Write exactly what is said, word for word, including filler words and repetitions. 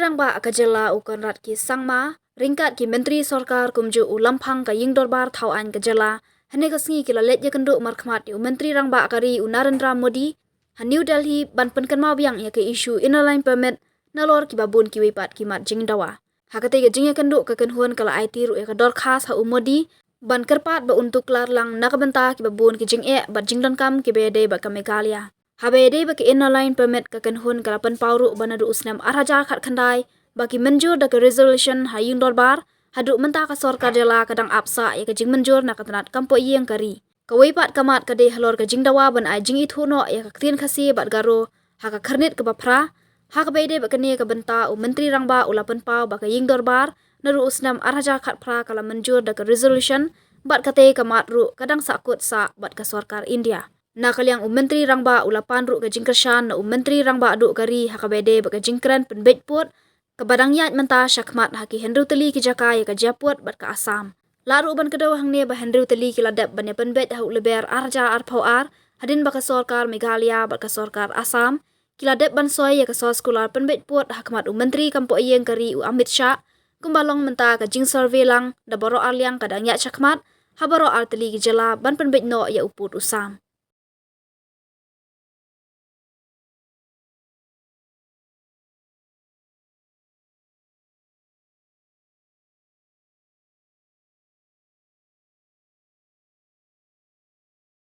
Rangbah ka jylla u Conrad K Sangma ryngkat ki Myntri Sorkar kumjuh u Lamphang ka Ïingdorbar Thawaiñ ka jylla hynne ka sngi ki la leit ïakynduh markhmat ïa u Myntri Rangbah ka ri u Narendra Modi ha New Delhi ban pynkynmaw biang ïa ka issue Inner Line Permit nalor kiba bun kiwei pat ki mat jingdawa. Ha katei ka jingïakynduh ka kynhun ka la aiti ruh ïa ka dorkhas ha u Modi ban kyrpad ba un tuklar lang na ka bynta kiba bun ki jingeh bad jingdonkam kiba ïadei bad ka Meghalaya. Haba ïadei bad ka Inner Line Permit ka kynhun ka la pynpaw ruh ba naduh u snem ar hajar khatkhyndai ba ki mynjur da ka resolution ha Ïingdorbar, haduh mynta ka sorkar jylla ka dang ap sah ïa ka jingmynjur na ka tnat kam poh ïing ka ri. Kawei pat ka mat ka dei halor ka jingdawa ban ai jingithuh noh ïa ka ktien Khasi bad Garo ha ka Khyrnit kaba phra. Ha kaba ïadei bad kane ka bynta u Myntri Rangbah u la pynpaw ba ka Ïingdorbar naduh u snem ar hajar khatphra ka la mynjur da ka resolution bad katei ka mat ruh ka dang sahkut sah bad ka sorkar India. Na ka liang u Myntri Rangbah u la pan ruh ka jingkyrshan na u Myntri Rangbah duh ka ri ha kaba ïadei bad ka jingkren pynbeit pud kaba dang ïaid mynta shakhmat ha ki hynriew tylli ki jaka ïa ka jia pud bad ka Assam. Lah ruh ban kdew hangne ba hynriew tylli ki la dep ban ïa pynbeit ha u Lber ar hajar arphew ar hadien ba ka sorkar Meghalaya bad ka sorkar Assam ki la dep ban soi ïa ka soskular pynbeit pud ha khmat u Myntri kam poh ïing ka ri u Amit Shah, kumba long mynta ka jingsurvey lang da baroh arliang ka dang ïaid shakhmat ha baroh ar tylli ki jylla ban pynbeit noh ïa u pud u sam.